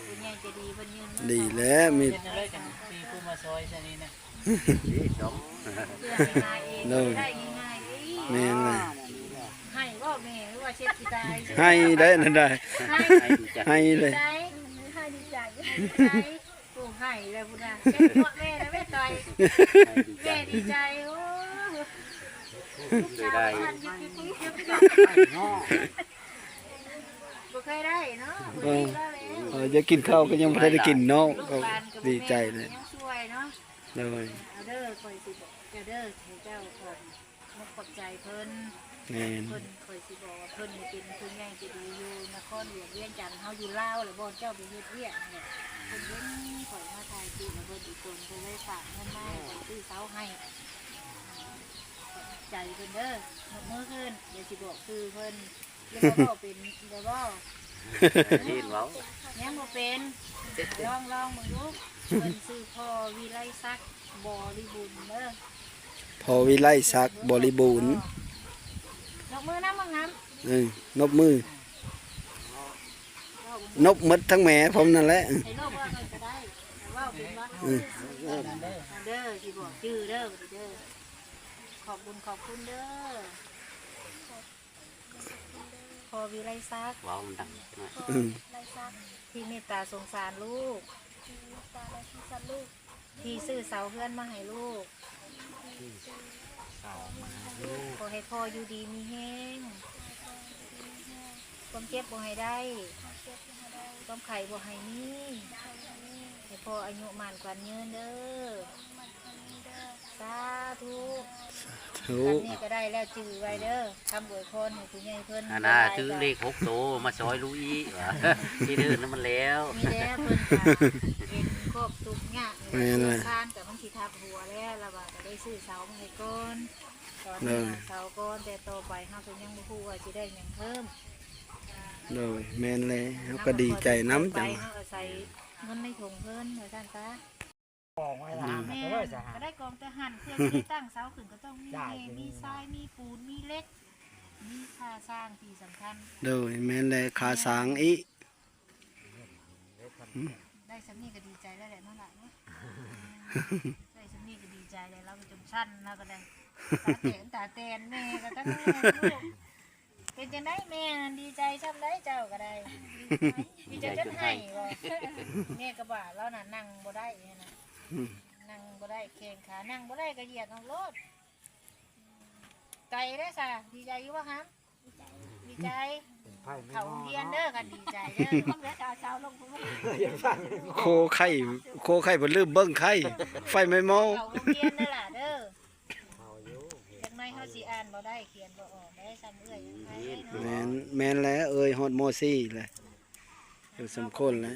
ຜູ້ໃຫຍ່ໃຈດີເພິ່ນຍື່ນມາ ດີແລ້ວ ມີ ເຮັດຈັ່ງໃດຈັ່ງມີຜູ້ມາຊ່ອຍຊະນີ້ນະ ດີດອກ ໂດຍ ໄດ້ງ່າຍໆ ແມ່ນແຫຼະ ໃຫ້ບໍ່ແມ່ ຫຼືວ່າເຊັດຂີ້ຕາຍ ໃຫ້ໄດ້ນັ້ນໄດ້ ໃຫ້ ໃຫ້ເລີຍ ໃຫ້ດີໃຈ ໃຫ້ດີໃຈ ໂອ້ ໃຫ້ແລ້ວພຸ້ນນະ ເຊັດເກາະແມ່ນະແມ່ຕ້ອຍ ໃຫ້ດີໃຈ ແມ່ດີໃຈ ໂອ້ ໄດ້ ບໍ່ເຄີຍໄດ້ເນາະ ເອີ ເອີ ຢາກກິນເຂົ້າກໍຍັງບໍ່ທັນໄດ້ກິນເນາະ ກໍດີໃຈເລີຍ ຍັງຊ່ວຍເນາະ ໂດຍ ເອົາເດີ ຂ້ອຍຊິບອກເຈົ້າເດີ ໃຫ້ເຈົ້າຂອບ ຂອບໃຈເພິ່ນ ແມ່ນ ເພິ່ນ ຂ້ອຍຊິບອກວ່າເພິ່ນນີ້ເປັນຜູ້ໃຫຍ່ໃຈດີຢູ່ນະຄອນຫຼວງວຽງຈັນ ເຮົາຢູ່ລາວ ແລ້ວບ່ອນເຈົ້າໄປເຮັດວຽກຫັ້ນແຫຼະ ເພິ່ນເຫັນຂ້ອຍມາຖ່າຍຄລິບ ແລ້ວເພິ່ນອີ່ຕົນເພິ່ນເລີຍຝາກເງິນມາໃຫ້ຂ້ອຍຊື້ເສົາໃຫ້ ຂອບໃຈເພິ່ນເດີ ຍົກມືຂຶ້ນ ດຽວຊິບອກຊື່ເພິ່ນ ຫຼືວ່າເວົ້າເປັນແລ້ວບໍ່? ເຫັນເວົ້າ ຍັງບໍ່ເປັນ ລອງ ລອງເບິ່ງດູ ເພິ່ນຊື່ພໍ່ວິໄລສັກ ບໍລິບຸນເດີ ພໍ່ວິໄລສັກ ບໍລິບຸນ ຍົກມືນຳ ເບິ່ງນຳ ເອີ ນົບມື ນົບໝົດທັງແມ່ພ້ອມນັ້ນແຫຼະ ໃຫ້ລົບເບິ່ງກໍໄດ້ ເວົ້າເປັນບໍ່? ເອີ ເດີ ຊິບອກຊື່ເດີ ເດີ ຂອບບຸນຂອບຄຸນເດີ ພໍ່ວິໄລສັກ ເວົ້າມັນດັງໜ້ອຍ ອືມ ທີ່ເມດຕາສົງສານລູກ ທີ່ເມດຕາແລະສົງສານລູກ ທີ່ຊື້ເສົາເຮືອນມາໃຫ້ລູກ ທີ່ຊື້ເສົາມາໃຫ້ລູກ ຂໍໃຫ້ພໍ່ຢູ່ດີມີແຮງ ຂໍໃຫ້ພໍ່ຢູ່ດີມີແຮງ ຄວາມເຈັບບໍ່ໃຫ້ໄດ້ ຄວາມເຈັບບໍ່ໃຫ້ໄດ້ ຄວາມໄຂ້ບໍ່ໃຫ້ມີ ຄວາມໄຂ້ບໍ່ໃຫ້ມີ ໃຫ້ພໍ່ອາຍຸໝັ້ນຂວັນຍືນເດີ ອາຍຸໝັ້ນຂວັນຍືນເດີ ສາທຸ ສາທຸ ອັນນີ້ກໍໄດ້ແລ້ວ ຈື່ໄວ້ເດີ ຄຳອວຍພອນໃຫ້ຜູ້ໃຫຍ່ເພິ່ນ ອັນນ່າ ຖືເລກຫົກໂຕມາຊ່ອຍລູກອີກ ວ່າ ທີ່ອື່ນນັ້ນມັນແລ້ວ ມີແລ້ວ ເພິ່ນກໍເຫັນຄວາມທຸກຍາກ ແມ່ນແຫຼະ ເຮືອນຊານກໍມັນຊິທັບຫົວແລ້ວ ລະວ່າກໍໄດ້ຊື້ເສົາມາໃຫ້ກ່ອນ ຕອນນີ້ເສົາກ່ອນ ແຕ່ຕໍ່ໄປເຮົາກໍຍັງບໍ່ຮູ້ວ່າຊິໄດ້ຫຍັງເພີ່ມ ໂດຍ ແມ່ນແຫຼະ ເຮົາກໍດີໃຈນຳ ຈັ່ງວ່າ ເຮົາອາໄສເງິນໃນຖົງເພິ່ນ ວ່າຊັ້ນຊະ ກອງໄວ້ລະ ແມ່ນ ກໍໄດ້ກອງແຕ່ຫັ້ນ ເພື່ອຊິໄດ້ຕັ້ງເສົາຂຶ້ນ ກໍຕ້ອງມີແຮ່ ມີຊາຍ ມີປູນ ມີເຫຼັກ ມີຄ່າສ້າງທີ່ສຳຄັນ ໂດຍ ແມ່ນແຫຼະ ຄ່າສ້າງອີກ ໄດ້ສ່ຳນີ້ກໍດີໃຈແລ້ວແຫຼະເນາະຫຼານເນາະ ໄດ້ສ່ຳນີ້ກໍດີໃຈແລ້ວ ລາວກໍຈົນສັ່ນ ລາວກໍໄດ້ ຕາແຕນ ຕາແຕນ ແມ່ກໍທັງແມ່ທັງລູກ ເປັນຈັ່ງໃດແມ່ ດີໃຈຊ່ຳໃດເຈົ້າກໍໄດ້ ດີໃຈຈົນໄຫ້ບໍ່ ແມ່ກໍວ່າລາວນະນັ່ງບໍ່ໄດ້ຫັ້ນນະ ອືມ ນັ່ງບໍ່ໄດ້ ແຂ້ງຂານັ່ງບໍ່ໄດ້ກໍຢຽດອອກໂລດ ໄກເດ້ສະ ດີໃຈຢູ່ບໍ່ຫຳ? ດີໃຈ ເຂົ້າໂຮງຮຽນເດີ ຄັນດີໃຈເດີ ໂຄໄຂ້ ໂຄໄຂ້ເພິ່ນລືມເບິ່ງໄຂ້ ໄຟໄໝ້ໝໍ້ ເຂົ້າໂຮງຮຽນເດີຫຼ້າເດີ ຈັກໜ້ອຍເຮົາຊິອ່ານບໍ່ໄດ້ ຂຽນບໍ່ອອກເດ້ ຊ່ຳເອື້ອຍຍັງໄຄເນາະ ແມ່ນ ແມ່ນແລ້ວ ເອີຍຮອດ ມໍສີ່ ແລ້ວ ເອີ ສົມຄວນແລ້ວ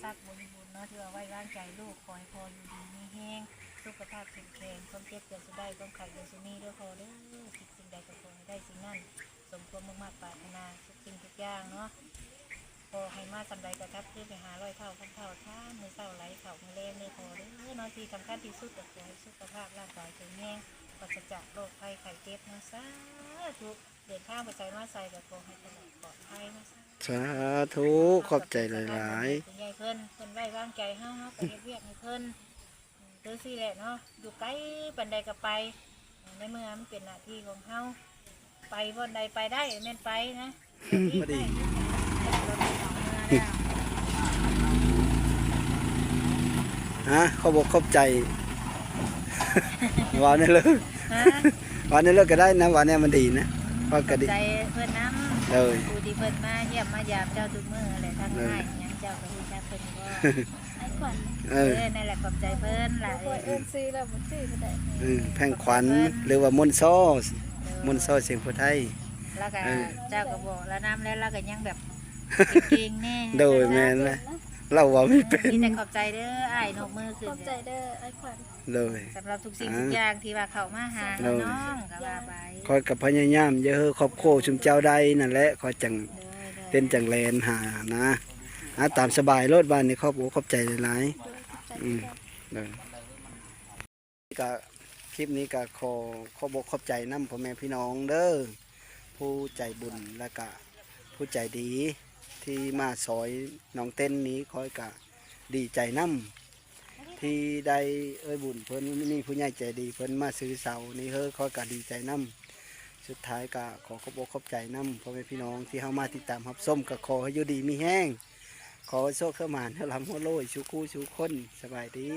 ສັກບໍລິບູນເນາະ ທີ່ວ່າໄວ້ວາງໃຈລູກ ຂໍໃຫ້ພໍ່ຢູ່ດີມີແຮງ ສຸຂະພາບເຂັ້ມແຂງ ຄວາມເຈັບຢ່າສູ່ໄດ້ ຄວາມໄຂ້ຢ່າສູ່ມີເດີພໍ່ເດີ ຄິດສິ່ງໃດກໍຂໍໃຫ້ໄດ້ສິ່ງນັ້ນ ສົມຄວາມມຸ່ງມາດປາດຖະໜາ ທຸກສິ່ງທຸກຢ່າງເນາະ ຂໍໃຫ້ມາສ່ຳໃດກໍກັບຄືນໄປຫາຮ້ອຍເທົ່າພັນເທົ່າ ທານມື້ເຊົ້າໄຫຼເຂົ້າມື້ແລງເດີພໍ່ເດີເນາະ ທີ່ສຳຄັນທີ່ສຸດກໍຂໍໃຫ້ສຸຂະພາບຮ່າງກາຍແຂງແຮງ ປາສະຈາກໂລກໄພໄຂ້ເຈັບເນາະ ສາທຸ ເດີນທາງໄປໃສມາໃສກໍຂໍໃຫ້ສະດວກປອດໄພເນາະ ສາທຸ ຂອບໃຈຫຼາຍໆ ຜູ້ໃຫຍ່ເພິ່ນ ເພິ່ນໄວ້ວາງໃຈເຮົາ ເຮົາກໍເຮັດວຽກໃຫ້ເພິ່ນ ຈັ່ງຊີ້ແຫຼະເນາະ ຢູ່ໄກປານໃດກໍໄປ ໃນເມື່ອມັນເປັນໜ້າທີ່ຂອງເຮົາ ໄປບ່ອນໃດໄປໄດ້ແມ່ນໄປນະ ພໍດີ ຮະ ຂອບອົກຂອບໃຈ ເວົ້າແນ່ເລີຍ ຮະ ເວົ້າແນ່ເລີຍກໍໄດ້ນະ ເວົ້າແນ່ມັນດີນະ ເວົ້າກໍດີ ຂອບໃຈເພິ່ນນຳ ໂດຍ ຜູ້ທີ່ເພິ່ນມາຢ້ຽມມາຢາມເຈົ້າທຸກມື້ແຫຼະ ທັງ ໂດຍ ອ້າຍຫຍັງເຈົ້າກໍຮູ້ຈັກເພິ່ນຢູ່ບໍ່? ອ້າຍຂວັນ ເອີ ເອີ ນັ້ນແຫຼະ ຂອບໃຈເພິ່ນຫຼາຍ ຂ້ອຍເອີ້ນຊື່ແລ້ວບໍ່ຈື່ປານໃດ ເອີ ແພງຂວັນ ຂອບໃຈເພິ່ນ ຫຼືວ່າມົນຊໍ ເອີ ມົນຊໍ ສຽງຜູ້ໄທ ລາວກໍ ເອີ ເຈົ້າກໍບອກລາວນຳແລ້ວ ລາວກໍຍັງແບບເກັ່ງໆແນ່ ໂດຍ ແມ່ນແຫຼະ ລາວເວົ້າບໍ່ເປັນ ມີແຕ່ຂອບໃຈເດີ ອ້າຍ ນົບມືຂຶ້ນ ຂອບໃຈເດີ ອ້າຍຂວັນ ໂດຍ ສຳລັບທຸກສິ່ງທຸກຢ່າງທີ່ວ່າເຂົ້າມາຫານ້ອງກໍວ່າໄປ ຂ້ອຍກໍພະຍາຍາມຢູ່ເຮີຄອບຄົວຊຸມເຈົ້າໄດ້ນັ້ນແຫຼະ ຂ້ອຍຈັ່ງ ໂດຍ ໂດຍ ເປັນຈັ່ງແລ່ນຫານະ ຫາຕາມສະບາຍໂລດ ບາດນີ້ຂອບອົກຂອບໃຈຫຼາຍໆ ອືມ ໂດຍ ກໍ ຄລິບນີ້ກໍຂໍຂອບອົກຂອບໃຈນຳພໍ່ແມ່ພີ່ນ້ອງເດີ້ ຜູ້ໃຈບຸນ ແລ້ວກະຜູ້ໃຈດີທີ່ມາຊ່ອຍນ້ອງເຕັ້ນນີ້ ຂ້ອຍກະດີໃຈນຳ ທີ່ໄດ້ເອື້ອຍບຸນເພິ່ນ ມີຜູ້ໃຫຍ່ໃຈດີເພິ່ນມາຊື້ເສົານີ້ ເຮີ ຂ້ອຍກະດີໃຈນຳ. ສຸດທ້າຍກະຂໍຂອບອົກຂອບໃຈນຳພໍ່ແມ່ພີ່ນ້ອງທີ່ເຮົາມາຕິດຕາມຮັບຊົມ ກະຂໍໃຫ້ຢູ່ດີມີແຮງ ຂໍໃຫ້ໂຊກໃຫ້ໝານ ໃຫ້ລ່ຳໃຫ້ລວຍສູ່ຄູ່ສູ່ຄົນ. ສະບາຍດີ.